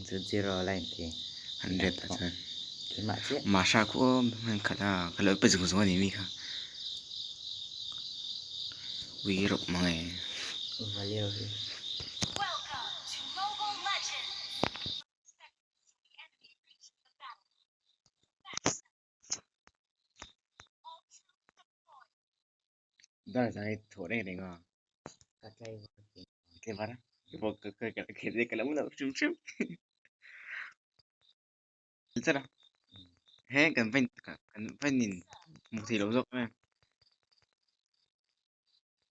Chu zero line ti. 100 ah chuan. Keimah chiah. Mahra khu aw hman khat a ka lo pe zung zung a ni mi kha. Ui rawp mang e. Value hi. Dar zai thaw reng reng a. Ka tlai var ti. Tlai var a? Ka ka ka ka lo lo hrim hrim. Chara. He kan vain kan vainin hmu thei lo zawk em.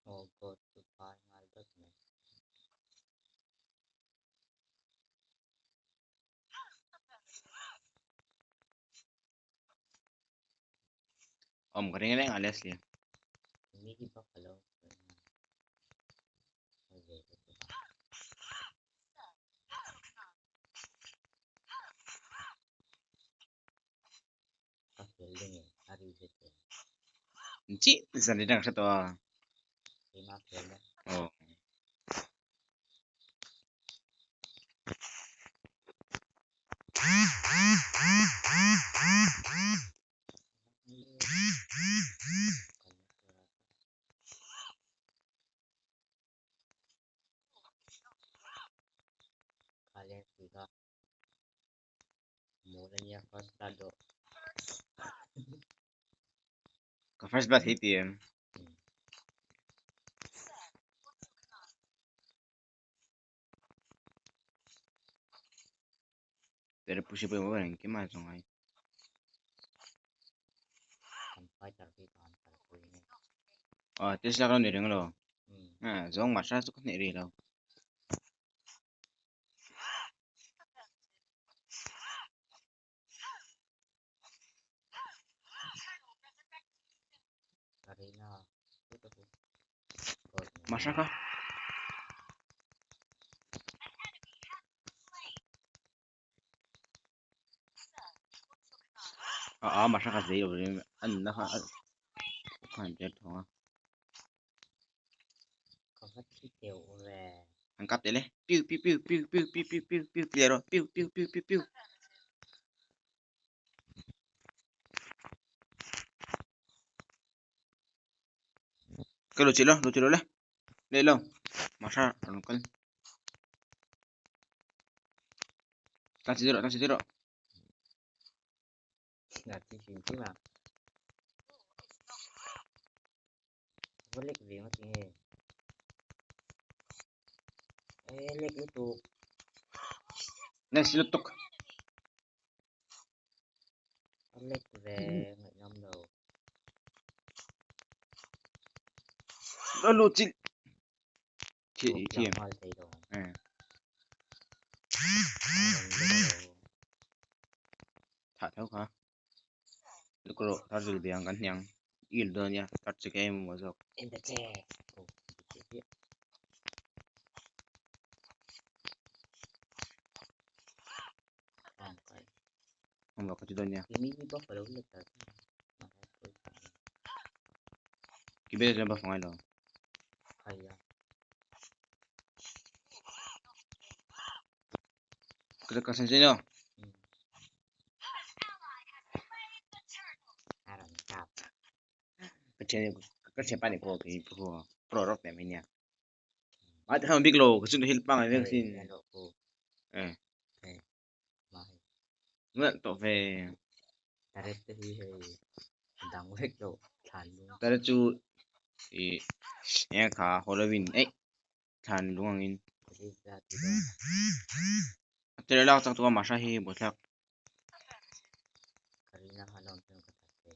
Oh god, chu pai ngal dawt mai. Awm ka ring reng a Leslie. Mi hi bak alo. Ka fel ding e, a ri zet e. Chi zan ri dang hre tawh a. Keimah fel na. Aw. Ka first blood hi ti em? Pero pusi pawimawh ber engkim a zawng ai. Aw test lak lo ni reng lo. Zawng mahse chu ka hneh rih lo. Masha kha. A a masha kha zei lo an na kha khan tel thawng a. Ka va thi teuh ve. An kap teh le. Piu piu piu piu piu piu piu piu piu clear rawh. Piu piu piu piu piu. Ka lu chih lo, lu chih lo le. Leh lo. Masha rawn kal. Tan chi rawh, tan chi rawh. Nga chi hrim hrim a. Va lek ve ngawt nge. E lek lutuk. Nice lutuk. A lek ve ngaihnawm lo. Lo lu chi. Chi chi. Nghal thei lo. Eh. Tha tho kha. Lukro tar zul biang kan hniang. Il dawn nia tar chi ke maw zawk. En ta che. Oh, che. Ang ka ti dawn nia. Kimi hi buffalo le ta. Ki be jan buff ngai lo. Khaya. Ka ka sen no. Aron tap. Ka chen ka chen pa ni ko ki pu pro rock te mai nia. Ma ta big lo ka chun hil pa ngai veng sin. Eh. Nga to ve. Taret te hi hei dang vek lo thlan lung. Taret chu i e kha Halloween ei thlan lung angin. Tere lak chak chuan mahra hi buaithlak. Karina halon chuan ka that ve.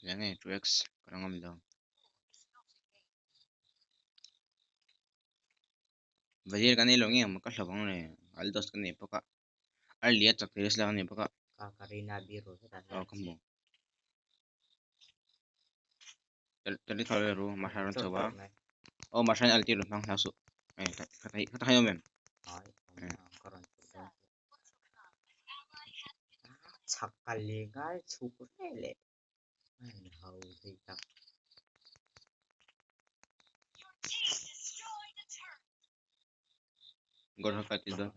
Eng nge 2x ka la ngam lo. Vazir kan nei lo nge ka hlauh ang le Aldos ka nei bawk a Arlia chak thei la ka nei bawk a. Ka Karina biru hetah hian. Aw ka hmu. Tali thar ru mahra rawn chho a. Aw mahra in alti rawn hmang hlau suh. Ei ka ta hai awm em? Ai ka rawn chho dawn. Chak ka le ngai chhuk ve le. An hau thei tak. God ho fight dawn.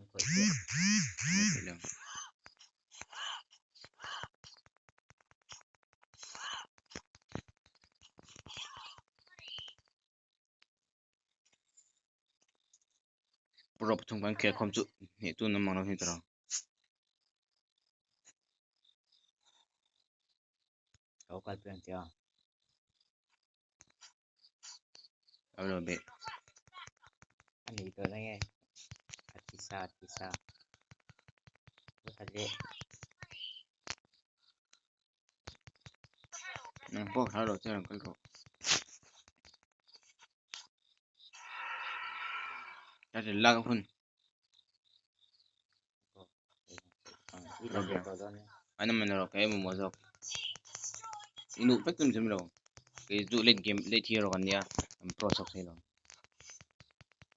Pro pathum kan khel khawm chu hneh tu an awm ang lo hi tawrh ang. Lo kal peng tia. Alo be. Ani to na nge. Atisa atisa. Hale. Nang pawh hlau lo chuan kal rawh. Ka ri lak hun. An man rawh kei mamawh zawk. I nuh vek tum chim lo. Kei chu late game late hero kan nia an pro chawk thei lo.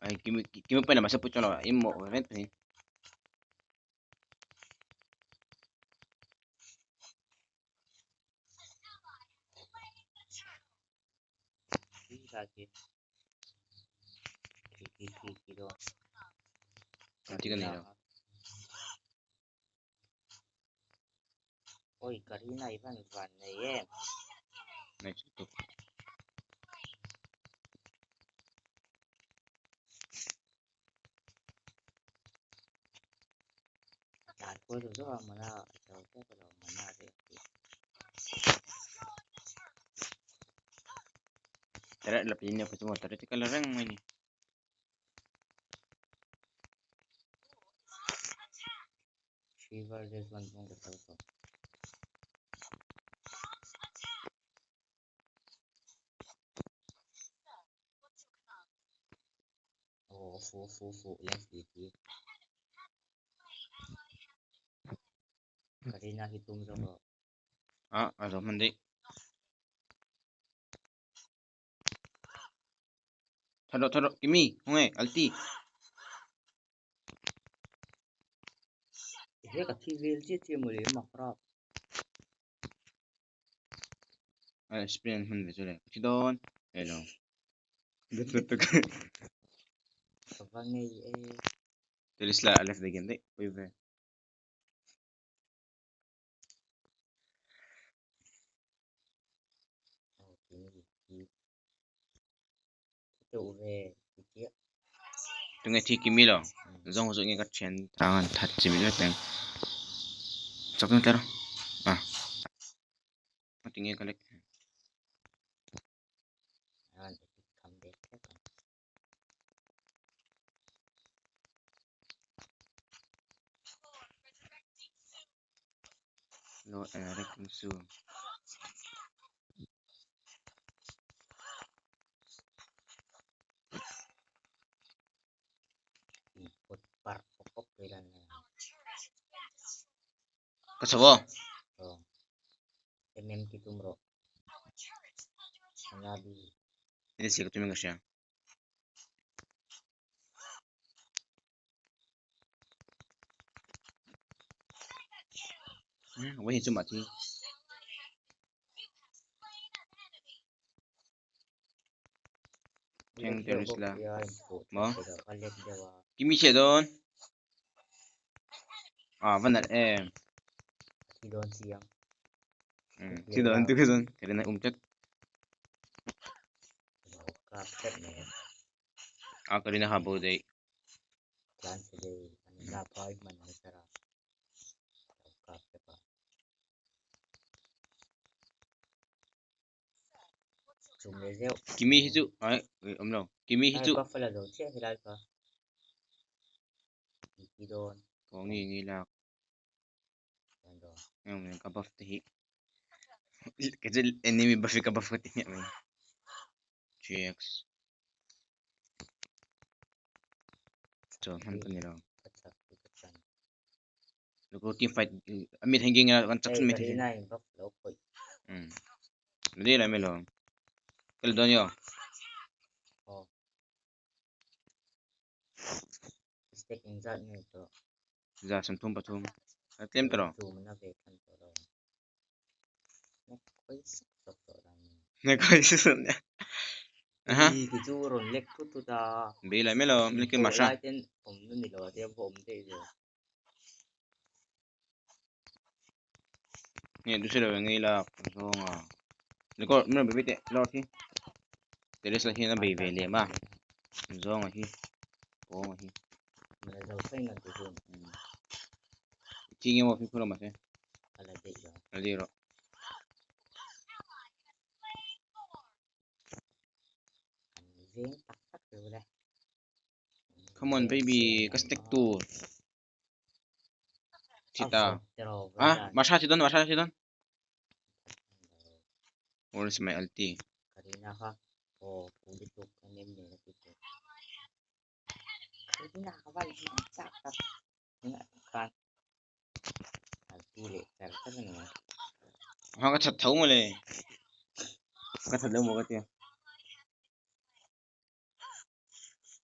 Ai kimi kimi paina masa pu chuan lo i mawh ve vek thei. Ti ka nei lo. Oi Karina i van van nei em. Nei chu tuk. Dan kual zo zo a mana a zo tep alo mana te Tara la pin ne ko tara ti kala reng mai ni. Three versus one pawng ka kal tawh. Oh fu fu fu left ti ti. Karina hi tum zawk rawh. Ah a zo hman daih. Thar rawh thar rawh Kimi khawnge alti. He ka thi vel chiah chiah mawle mak rap. A experience hman ve chu le ka thi dawn elo. Ka va ngei e. Telisla a left again daih pui ve. Tunge thi kimi lo zawng zawng nge ka thian tang an that chi mi vek teng chak na tler a a tinge ka lek lo eric su Ka chho aw. Ni si ka tum in ka hria. Wei chu mah thi. Thank Terisla. Maw? Kimi che dawn. Ah van nalh em. Thi dawn chiang. Thi dawn tu khi chuan ka rin a um tlat. Ah ka rin a ha bo daih. Tlan chhe dei an la phai hman nasa ra. Kap tep a. Kimi hi chu ai awm lo Kimi hi chu Aw nge nge lak engmah ka buff te hi kei chu enemy buff hi ka buff ka ti hmiah mai 3x chuan hman ka ni lo. Loko team fight amit henging a kan chak mai thei um mali la melo kal don yo za samthum pathum a tlem tawh ne khoi sak sak. Aha. Ui chu rawn lek thut thut a. Bei lai mai lo, lek in Pawh masha. lai ten awm na ni lo a tia pawh awm daih lo. Nge du silo nge la zawng a. Record min rawn be teh lord hi. Teresa hian a bei ve lem a. Zawng a hi. Pawng a hi. Mala zo thleng an ti hun. Thi nge maw fimkhur lamah se. A la daih lo. La daih rawh. An veng tak tak lo le. Come on baby, ka stack tur. Chita. Ah, masha chi don, masha chi don. Where is my ulti? Karina kha oh puli tuk ka nem ne ka ti tu. Karina ka van chak tak. Khan ulti leh char char ni. Ha ka chat tho mole. Ka that lo mo ka tia.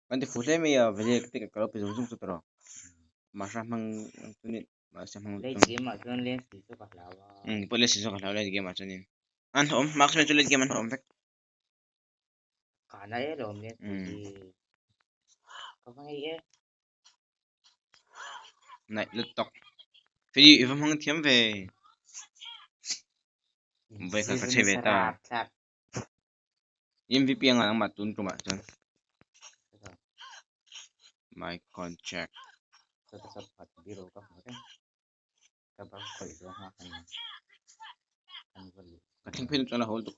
Kan ti fu hle mai a vele te ka lo pe zung zung chu tawh masha hmang chuanin masha hmang Late game ah chuan lane si chu ka hlau a. Um pawh lane si chu ka hlau late game ah chuanin an hlawm marksman chu late game an hlawm vek. Ka na e lawm lane si hi. Ka va ngei e. Naih lutuk. Feli i va hmang thiam ve. Vawi khat ka chhe ve ta. MVP anga nangmah tun tumah chuan my contract. Ka thleng phei chuan a hawl tuk.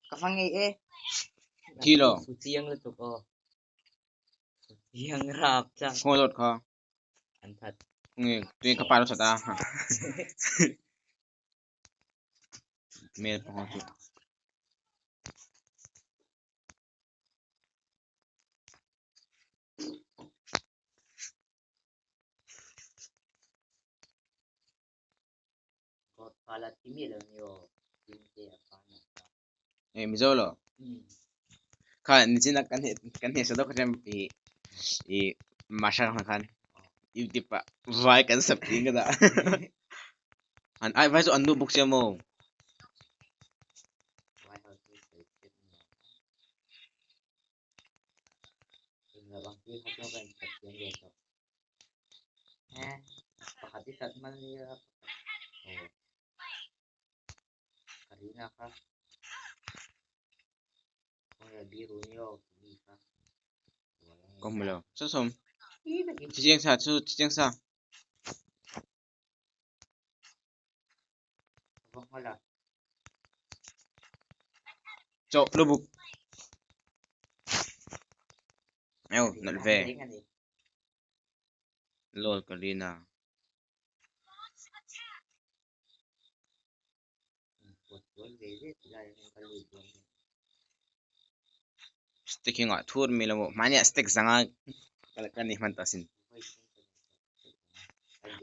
Ka hmang ngei e. Thi lo. Chiang lutuk aw. Chiang rap chak. Khaw lawt kha. An that. Nge tui ka pa lo that a. Mel pawh chu. God pala ti mi lo ni aw. Te a pa na. Eh Mizo lo. Kha nichina kan he kan he sado kha i i masha khan YouTube pa vai kan sub ting ka da. An ai vai chu an nu bawk sia maw. Vai ho chu sei chet ni. Eng la bang ti kha chu kan that chiang ve tawh. He pakhat i hrat man nia aw. Karina kha. Khawnge biru ni aw mi kha. Ka hmu lo. Saw sawm. Chi chiang sa chu chi chiang sa. Chawh lubuk. Eo nalh ve. Lol Karina. Stick hi ngah thur mi lo maw hmaiah stick zanga ka ni hman ta sin.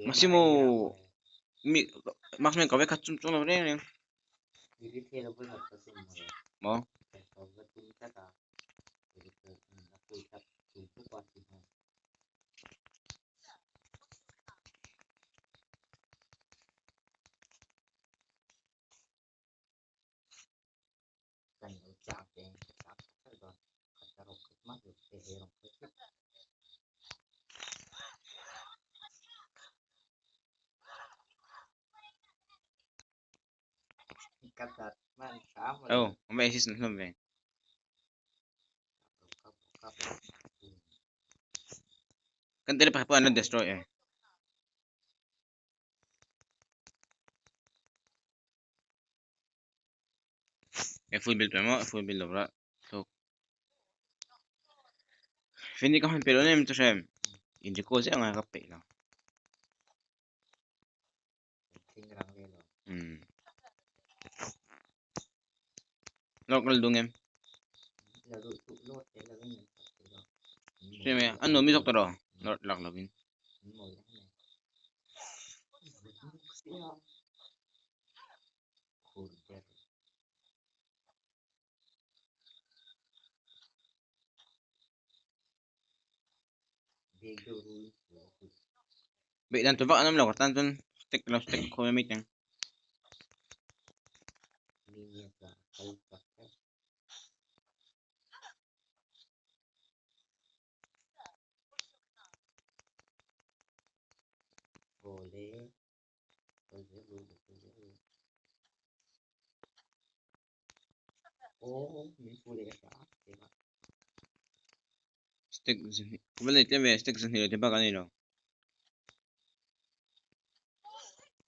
Mahse maw mi marksman ka vek kha chum chuang lo reng reng. Maw. Oh, an va assist hlawm ve. Kan tele pakhat pawh an la destroy e. E full build emaw full build lo ra thluk. Fini ka han pe lo nem chu hrem. In recall zeuh anga ka peih lo. Um. Lord ka la duh ngem. Hrem e an nuam i zawk ta rawh Lord lak lovin. Beih dan tur vak an awm lo ka tan chuan stick lo stick khawi mai teng. Minion chuan a kal chak tlat. Awle kal zel ru kal zel ru. Aw min fu leh hram keimah. Stick zahnih ka va nei tlem ve stick zahnih leh tebak a nei lo.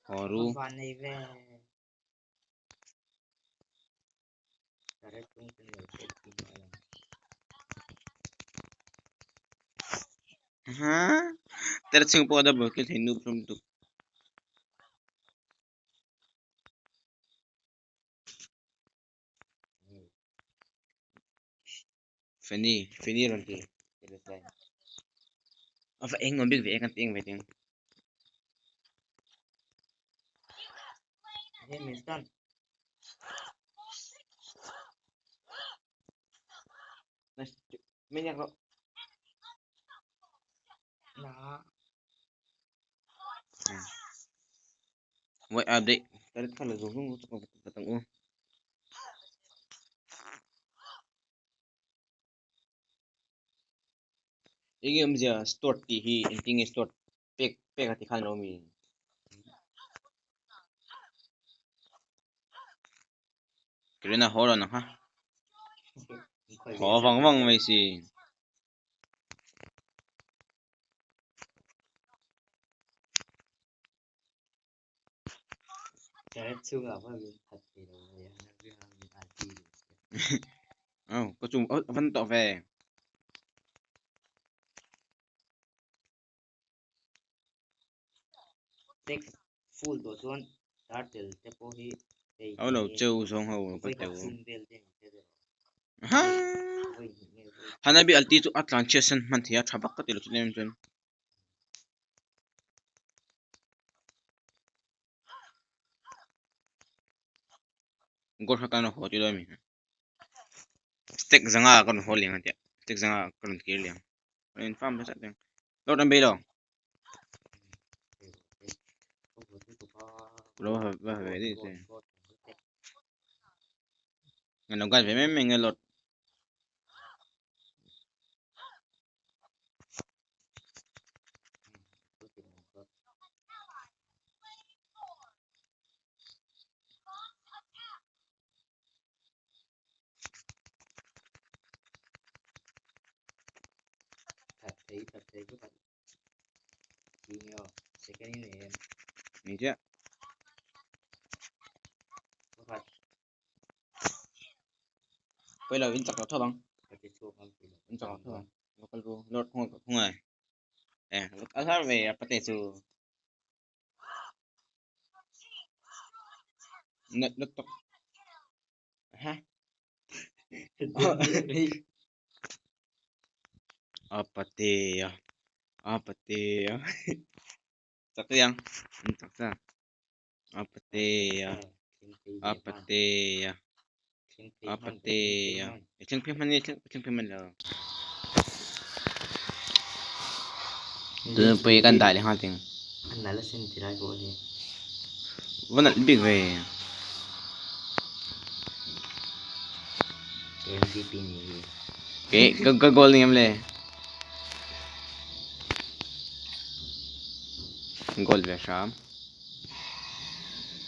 Haw ru. Ka van nei ve. Ha tera chhing pawh a double kill thei noob hlawm lutuk. Fanny Fanny rawn ti a va eng nuam bik ve e kan ti eng ve teng. Maniac rawh. Wait update. Tadi kalau zoom zoom batang u. Enge awmzia stored tih hi engtin nge stored pek pek a ti khan lo mi. Karina haw lo nang ha. Haw vang vang mai si. Aw ka chung a van tawh ve. Aw lo cheu zawng ho ka teu. Ha Hanabi alti chu a tlan chhiat san hman thei a tha vak ka ti lo chu em chuan. Gold kha kan haw ti dawn a mi stack zanga ka rawn haw liang a tia stack zanga ka rawn kir liang a in farm hmasa teng lord an bei lo lo va ve dei che ngan lo gas ve mai mai nge lord. Ni chiah. Quay lo in chak lo tho bang. In chak lo tho bang. Local ru lord khung khung ai. Eh, a thar ve a pate chu. Nat nat tok. Ha. A pate ya. A pate ya. Chak yang. In chak sa. A pate ya. A pate ya. A pate ya. Thleng phei hman ni thleng phei hman lo. Tun pui kan dah leh nghal ting. Va nalh bik ve. Ke ka goal ni em le. Goal ve hram.